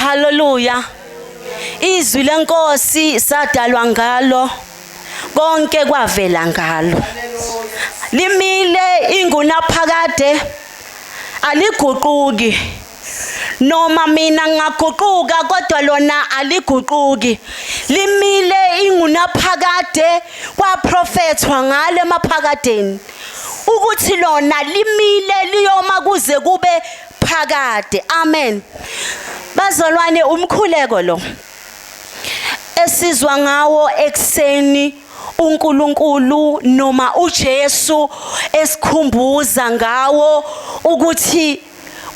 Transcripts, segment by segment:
Haleluya. Izwi lenkosi sadalwa ngalo, konke kwavela ngalo. Limile ingunaphakade, aliguquki. Noma mina ngingaguquka kodwa lona aliguquki. Limile ingunaphakade, kwaprofethwa ngalo emaphakadeni ukuthi lona limile liyoma kuze kube phakade. Amen. Bazalwane, umkhuleko lo esizwa ngawo ekseni uNkulunkulu noma uJesu esikhumbuza ngawo ukuthi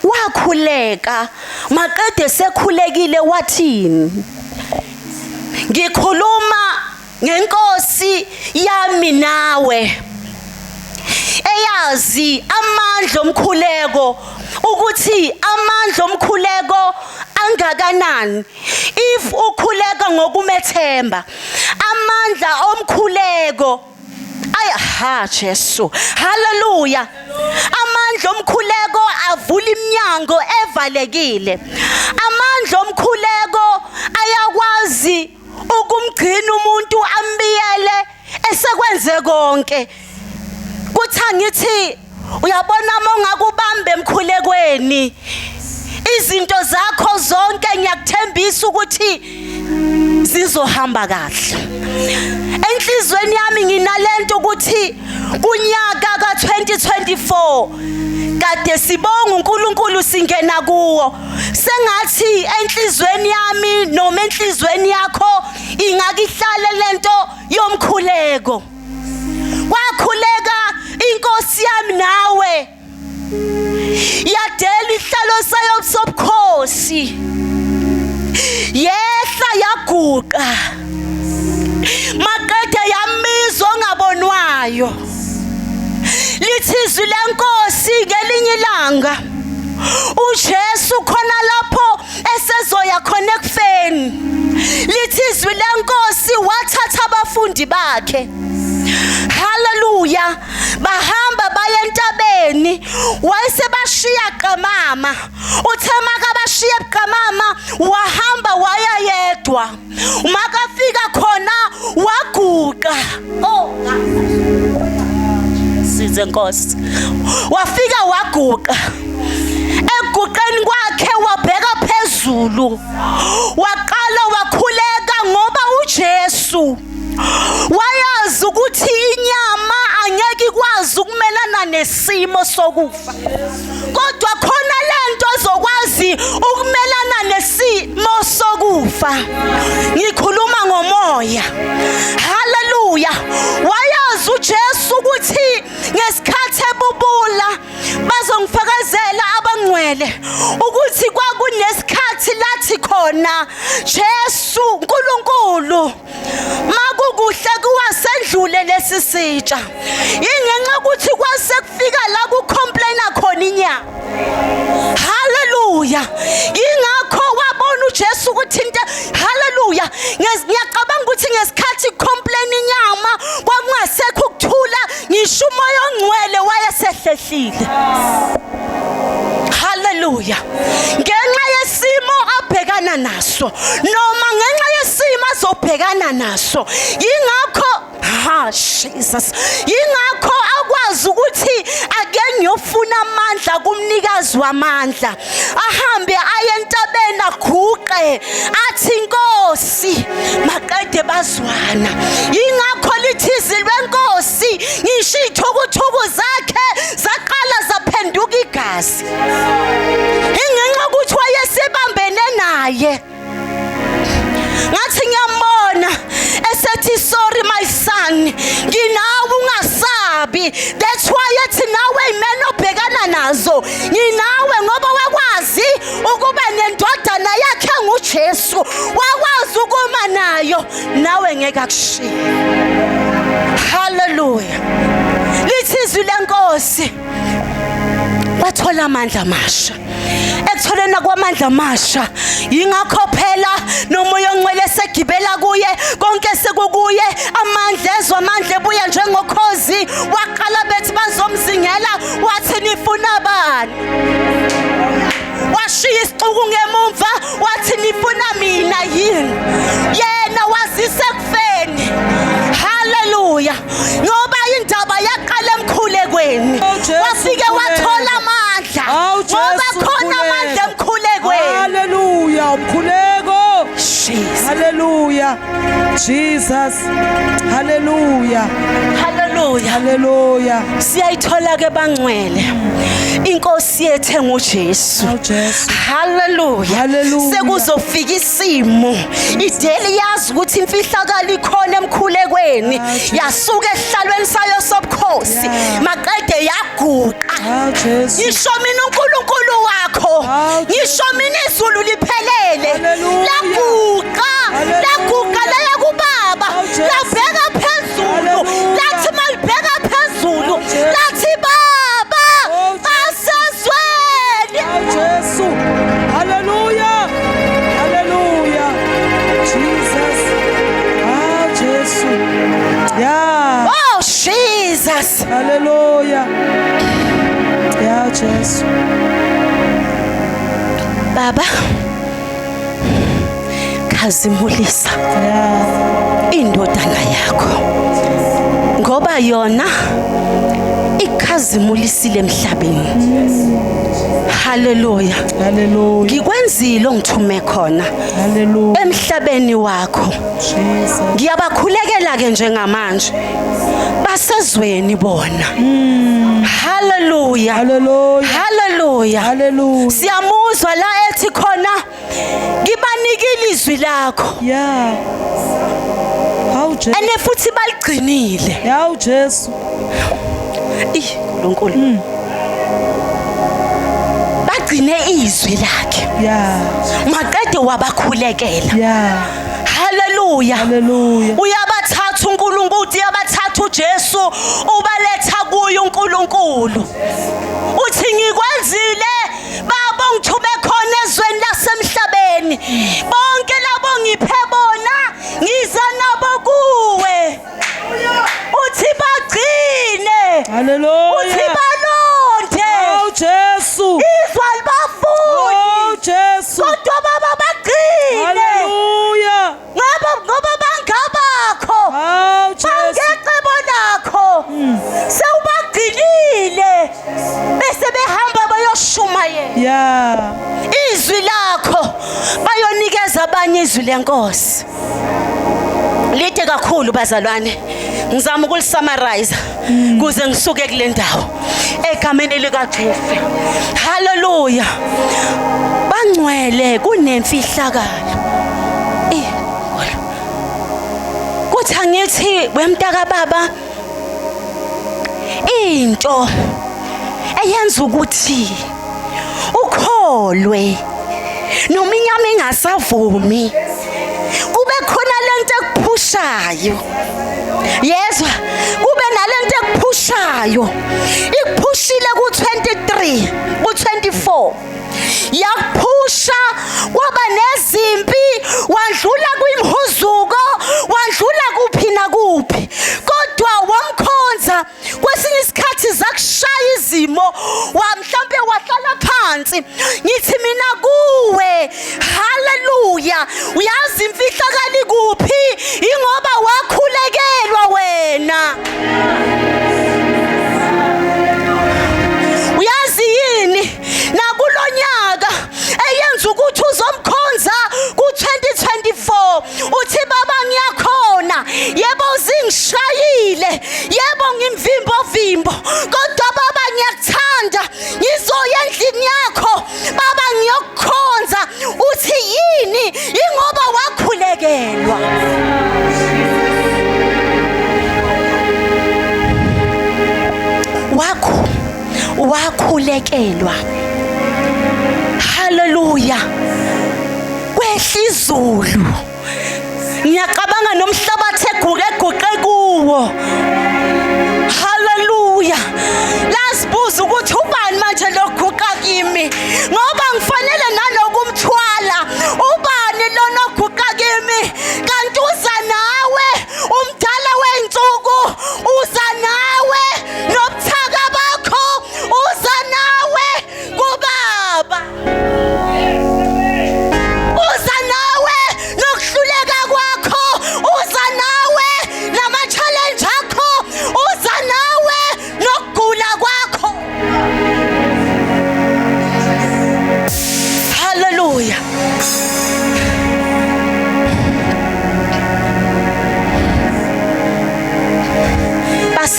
wakhuleka, maqede sekhulekile wathini? Ngikhuluma ngenkosi yami nawe eyazi amandla omkhuleko, ukuthi amandla omkhuleko angakanani if ukhuleka ngokumethemba. Amandla omkhuleko, ay ha Jesu, haleluya. Amandla omkhuleko avula iminyango evalekile. Amandla omkhuleko ayakwazi ukumgcina umuntu ambiyele esekwenze konke. Kuthi angithi uyabona, uma ungakubamba emkhulekweni izinto zakho zonke, ngiyakuthembisa ukuthi zizohamba kahle. Enhlizweni yami nginalento ukuthi kunyaka ka-2024 kade sibonga uNkulunkulu singena kuwo, sengathi enhlizweni yami noma enhlizweni yakho ingakihlale lento yomkhuleko. Kwakhuleka inkosi yami nawe, yadela ihlalo sayo sobukhosi, yehla yaguqa, maqede yamizwa ongabonwayo. Lithi izwi lenkosi, ngelinye ilanga uJesu khona lapho esezoya khona ekufeni, lithi izwi lenkosi wathatha abafundi bakhe, haleluya, bahamba baye entabeni, wayesebashiya qamama. Uthe makabashiya buqamama, wahamba waya yedwa. Makafika khona waguqa. Oh, size Nkosi. Wafika waguqa. Ekuguqeni kwakhe wabheka phezulu, waqala wakhuleka, ngoba uJesu wayazi ukuthi inyama angeke ikwazi ukumelana nesimo sokufa, kodwa khona lento ozokwazi ukumelana nesimo sokufa, ngikhuluma ngomoya. Haleluya. Wayazi uJesu ukuthi ngesikhathi ebubula, bazongifakazela abangcwele ukuthi kwakunesikhathi lathi khona Jesu, uNkulunkulu, makukuhle kuwasendlule lesi sitsha, ingenxa ukuthi kwase kufika la kucomplaina khona inyama. Haleluya. Ingakho wabona uJesu ukuthi into, haleluya, ngiyacabanga ukuthi ngesikhathi complain inyama kwakungasekho ukuthula, ngisho umoya ongcwele wayesehlehlile. Haleluya. Ngenxa yesimo abhekana naso noma ngenxa yesimo azobhekana naso, yingakho, ha Jesus, yingakho akwazi ukuthi ake ngiyofuna amandla kumnikazi wamandla, ahambe aye entabeni, aguqe, athi inkosi, maqede bazwana. Yingakho lithi izwi lwenkosi ngisho iy'thukuthuku zakhe zaqala zaphenduka igazi, ingenxa ukuthi wayesebambene naye. Ngathi ngiyambona esethi, "Sorry my son, nginawe, ungasabi." That's why ethi nawe imene obhekana nazo, nginawe, ngoba wakwazi ukuba nendodana yakhe nguJesu, wakwazi ukuma nayo, nawe ngeke akushiye. Haleluya. Lithi izwi lenkosi wathola amandla amasha. Ekutholeni kwamandla amasha, yingakho phela nomoya ongcwele segibela kuye, konke sekukuye, amandla ezwa, amandla ebuya njengokhozi. Waqala bethi bazomzingela, wathi, "Nifuna bani?" Washiya isixuku ngemumva, wathi, Jesus. Hallelujah. Hallelujah. Hallelujah. Siyayithola ke bangcwele. Inkosi yethu enguJesu. Jesu. Hallelujah. Hallelujah. Sekuzofika isimo. Ideli yazi ukuthi imfihlakalo ikhona emkhulekweni. Ah, Jesu. Yasuka esihlalweni sayo sobukhosi. Yeah. Maqede yaguqa. Ah Jesu. Ngisho mina uNkulunkulu wakho. Ah, Jesu. Ngisho mina izulu liphelele. Hallelujah. Laguqa. Hallelujah. Laguqa laya kubaba. Ah, Jesu. Labheka phezulu. Hallelujah. Lathi malibheka phezulu. Ah, Jesu. Lathi baba Oh, Jesu. basezweni. Ah Jesu. Hallelujah. Hallelujah. Jesus. Ah Jesu. Yeah. Oh Jesus. Hallelujah. Yeah Jesu. Baba khazimulisa Yeah. indodana yakho ngoba yona ikhazimulisile emhlabeni. Haleluya. Hallelujah. Ngikwenzile ongithume khona Hallelujah. emhlabeni wakho. Jesus. Ngiyabakhulekela ke njengamanje basezweni bona. Haleluya. Hallelujah. Haleluya. Hallelujah. Siyamuzwa la ethi khona ngibanikile izwi lakho Yeah. Hawu Jesu. ene futhi baligcinile. Yawu Jesu. Ih, uNkulunkulu. Bagcine izwi lakhe. Yeah. Maqede wabakhulekela. Yeah. Haleluya. Hallelujah. Uyabathatha uNkulunkulu, uyabathatha uJesu, ubaletha kuye uNkulunkulu. Uthi ngikwenzile baba ngithume khona ezweni lasemhlabeni. Bonke labo ngiphe bona, ngiza nabo kuwe. Uthi bagcine. Uthi Hallelujah. balonde. Hawu Jesu. Izwa libafuni. Oh Jesu. Kodwa baba bagcine. Hallelujah. Ngoba ngoba bangabakho. Hawu Jesu. Bangecebo lakho. Sewubagcinile. Bese behamba bayoshumayela. Yeah. Izwi lakho bayonikeza abanye izwi lenkosi. Lide kakhulu bazalwane. Ngizama ukulisummarize kuze ngisuke kule ndawo. Egameni likaJesu. Hallelujah. Bangcwele kunemfihlakalo. Eh. Kuthi angithi wemntaka baba into eyenza ukuthi ukholwe noma inyama ingasavumi kube khona lento ekuphushayo. Yezwa, kube nalento ekuphushayo. Ikuphushile ku-23 ku-24 yakuphusha kwaba nezimpi, wadlula kwimhuzuko, wadlula kuphi nakuphi, kodwa wamkhonza. Kwesinye isikhathi zakushaya izimo, mhlambe wahlala phansi. Ngithi mina kuwe, haleluya, uyazi imfihlakalo ikuphi? Ingoba wakhulekelwa wena. Uyazi yini nakulonyaka eyenza ukuthi uzomkhonza ku-2024? Uthi baba ngiyakhona, yebo zingishayile, yebo ngimvimbo vimbo, kodwa baba ngiyakuthanda, ngizoya endlini yakho baba ngiyokukhonza. Uthi yini? Ingoba wakhulekelwa. Wakhulekelwa. Haleluya. Kwehla izulu. Ngiyacabanga nomhlabathi eguqe kuwo. Haleluya. Lasibuza ukuthi ubani manje loguqa kimi, ngoba ngifanele nalokumthwala. Ubani lona oguqa kimi? Kanti uza nawe umdala wensuku, uza nawe nobuthaka bakho, uza nawe kubaba, uza nawe nokuhlupheka.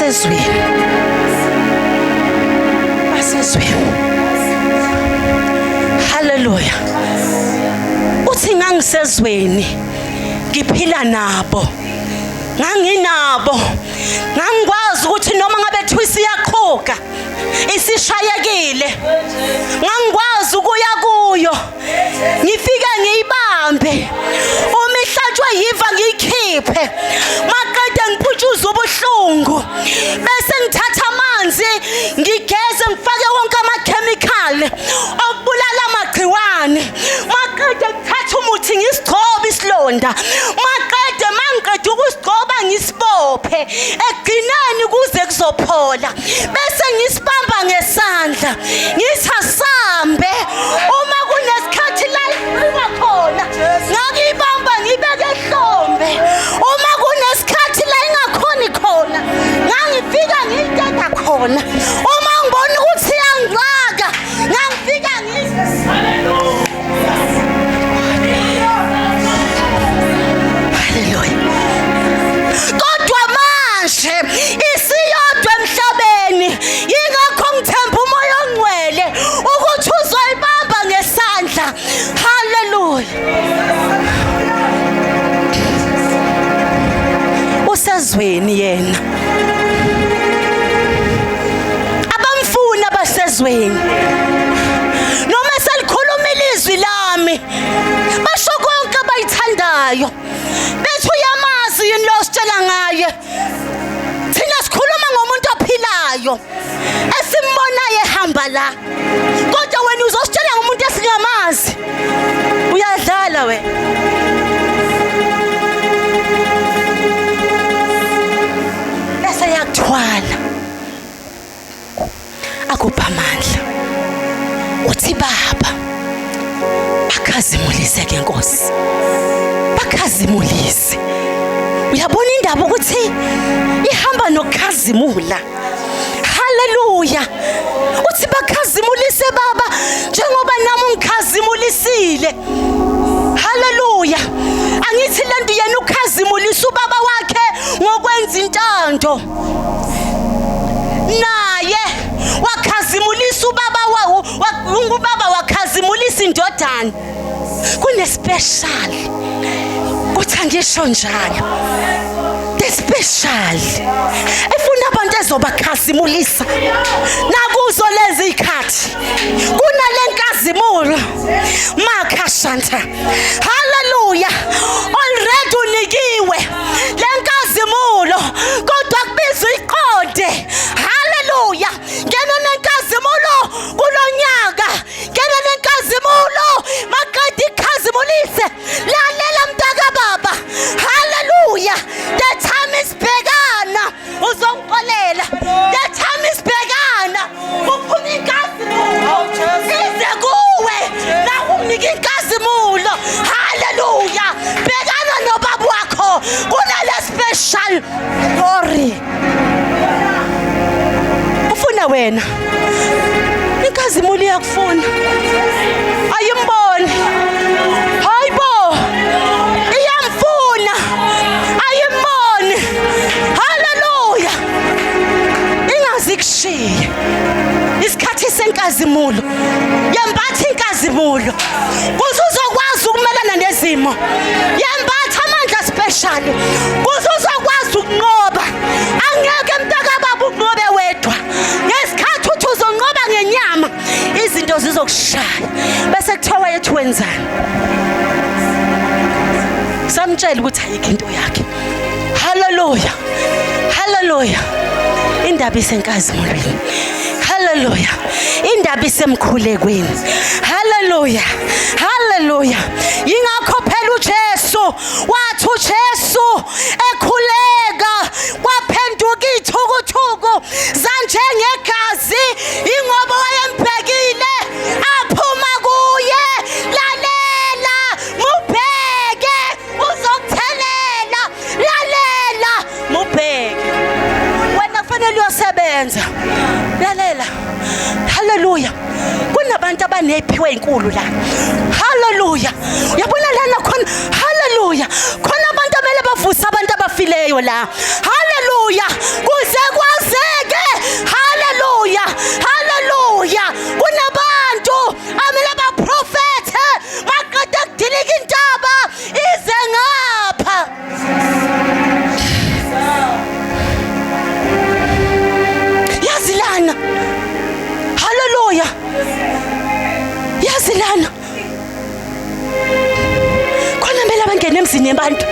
Basezweni, basezweni. Haleluya. Uthi ngangisezweni ngiphila nabo, nganginabo, ngangikwazi ukuthi noma ngabe kuthiwa isiyaqhuga isishayekile, ngangikwazi ukuya kuyo ngifike ngiyibambe, uma ihlatshwe yiva ngiyikhiphe, maqede ngiphutshuze ubuhlungu, bese ngithatha amanzi ngigeze, ngifake wonke amakhemikhali okubulala amagciwane, maqede ngithathe umuthi ngisigcobe isilonda, maqede mangiqeda ukusigcoba ngisibophe ekugcineni kuze kuzophola, bese ngisibamba ngesandla ngithi asambe. Uma kunesikhathi la iqina khona ngakuyibamba ngibeke ehlombe, uma kunesikhathi la ingakhoni khona ngangifika ngiyiteta khona, uma ngibona ukuthi iyangixaka ngangifika Haleluya. Kodwa manje isiyodwa emhlabeni, yingakho ngithemba uMoya oNgcwele ukuthi uzoyibamba ngesandla. Haleluya. Usezweni yena, abamfuni abasezweni. Noma selikhuluma ilizwi lami, basho konke abayithandayo, bethi uyamazi yini lo sitshela ngaye. Thina sikhuluma ngomuntu ophilayo esimbonayo ehamba la, kodwa wena uzositshela ngomuntu esingamazi. Uyadlala wena. Bese yakuthwala akupha amandla, uthi baba bakhazimulise ke Nkosi, bakhazimulise. Uyabona indaba ukuthi ihamba nokukhazimula. Haleluya. Uthi bakhazimulise baba njengoba nami ungikhazimulisile. Haleluya. Angithi lento yena ukhazimulisa ubaba wakhe ngokwenza intando, naye wakhazimulisa ubaba wawo, ubaba wakhazimulisa indodana. Kune-special, kuthi angisho njalo, the special efuna abantu ezobakhazimulisa nakuzo lezi ikhathi kunale nkazimulo makhashanta. Haleluya. Already unikiwe le nkazimulo, kodwa kubizwa iqonde. Haleluya. Ngena nenkazimulo kulonyaka, ngena nenkazimulo, maqeda ikhazimulise. Lalela mntaka baba. Haleluya. The time is bhekana, uzongixolela. The time is bhekana, kuphuma inkazimulo ize kuwe, nakumnika inkazimulo. Haleluya. Bhekana nobaba wakho kunale special glory ufuna wena. Inkazimulo iyakufuna, ayimboni. Hayibo, iyamfuna, ayimboni. Haleluya. Ingazi kushiye isikhathi senkazimulo. Yembatha inkazimulo kuze uzokwazi ukumelana nezimo. Yembatha amandla special kuze uzokwazi ukunqoba. Angeke mntakababa ukunqobe wedwa. Ngesikhathi uthi uzonqoba ngenyama, izinto zizokushaya, bese kuthiwa wayethi wenzani. Samtshela ukuthi ayikho into yakhe. Haleluya, haleluya. Indaba isenkazimulweni. Haleluya. Indaba isemkhulekweni. Haleluya, haleluya. Yingakho phela uJesu wathi, uJesu ekhuleka kwaphenduka ithukuthuku zanjengegazi, ingoba wayembhekile aphuma kuye. Lalela, mubheke, uzokuthelela. Lalela, mubheke. Wena kufanele uyosebenza. Lalela. Haleluya. Kunabantu abanephiwe enkulu la. Haleluya. Uyabona lana khona. Haleluya. Khona abantu abele bavusa abantu abafileyo la. Haleluya. Kuze kwazi Emizini yabantu.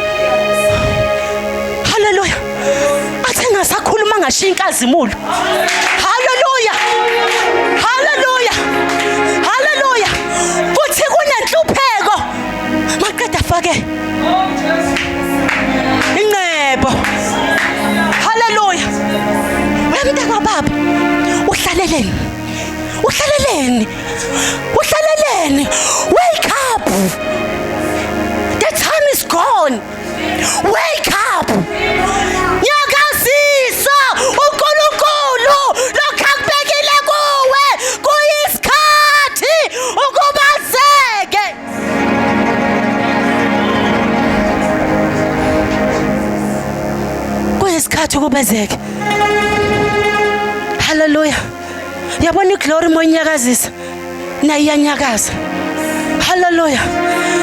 Haleluya. Athi engasakhuluma ngashiya inkazimulo. Haleluya. Haleluya. Haleluya. Kuthi kunenhlupheko. Maqeda afake ingcebo. Haleluya. Wemntaka baba uhlaleleni? Uhlaleleni? Uhlaleleni? Wake up. The time is gone. Wake up. Nyakazisa uNkulunkulu lokhu akubekile kuwe kuyisikhathi ukubazeke. Kuyisikhathi ukubazeke. Hallelujah. Yabona iglory moyinyakazisa nayo iyanyakaza. Hallelujah.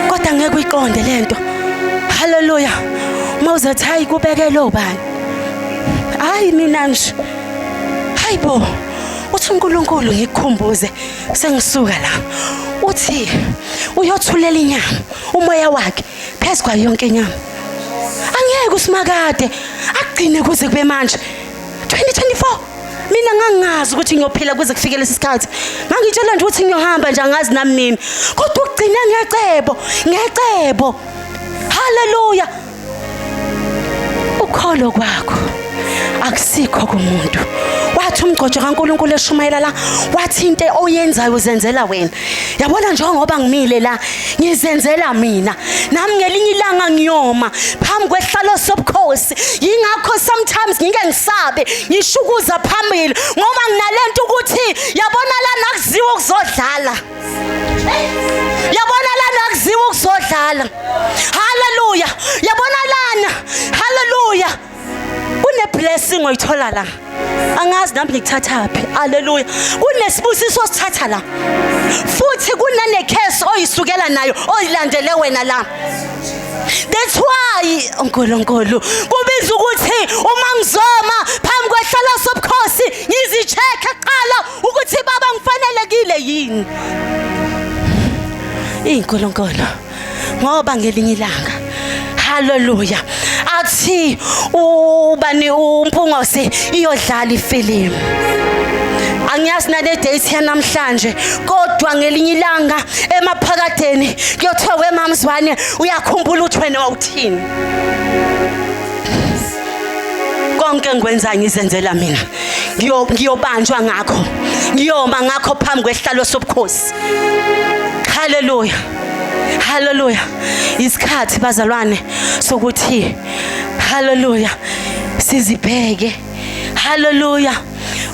Kodwa ngeke uyiqonde lento. Hallelujah. Uma uzothi hayi kubekele obani. Hayi mina nje. Hayibo. Uthi uNkulunkulu ngikukhumbuze sengisuka la. Uthi uyothulela inyama umoya wakhe phezu kwayo yonke inyama. Angeke usimakade akugcine kuze kube manje. 2024 mina ngangingazi ukuthi ngiyophila kuze kufike lesi sikhathi ngangitshela nje ukuthi ngiyohamba nje angazi nami nini kodwa ukugcina ngecebo ngecebo haleluya ukholo kwakho akusikho kumuntu wathi umgcotsho kaNkuluNkulu eshumayela la wathi into oyenzayo uzenzela wena yabona njengoba ngimile la ngizenzela mina nami ngelinye ilanga ngiyoma phambi kwehlalo sobukhosi yingakho sometimes ngike ngisabe ngishukuza phambili ngoba nginalento ukuthi yabona la nakuziwa ukuzodlala yabona lana akuziwa ukuzodlala haleluya yabona lana haleluya kune blessing oyithola la angazi nami ngikuthathaphi haleluya kunesibusiso osithatha la futhi kunane curse oyisukela nayo oyilandele wena la. That's why uNkulunkulu kubiza ukuthi uma ngizoma phambi kwehlalo sobukhosi ngizicheck kuqala ukuthi baba ngifanelekile yini. INkulunkulu ngoba ngelinye ilanga haleluya athi ubani uMpungose iyodlala ifilimu angiyazi nale date yanamhlanje kodwa ngelinye ilanga emaphakadeni kuyothiwa wemamzwane uyakhumbula ukuthi wena wawuthini konke engikwenzayo ngizenzela mina ngiyobanjwa ngakho ngiyoma ngakho phambi kwesihlalo sobukhosi haleluya haleluya isikhathi bazalwane sokuthi haleluya sizibheke haleluya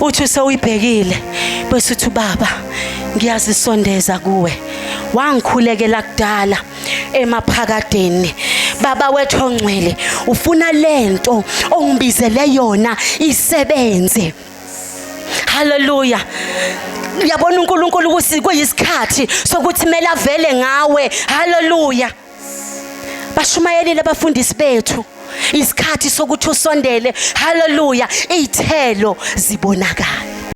uthi usewuyibhekile bese uthi baba ngiyazisondeza kuwe wangikhulekela kudala emaphakadeni baba wethu ongcwele ufuna lento ongibizele yona isebenze haleluya uyabona uNkulunkulu ukuthi kuyisikhathi sokuthi kumele avele ngawe haleluya bashumayelile abafundisi bethu isikhathi sokuthi usondele haleluya izithelo zibonakala.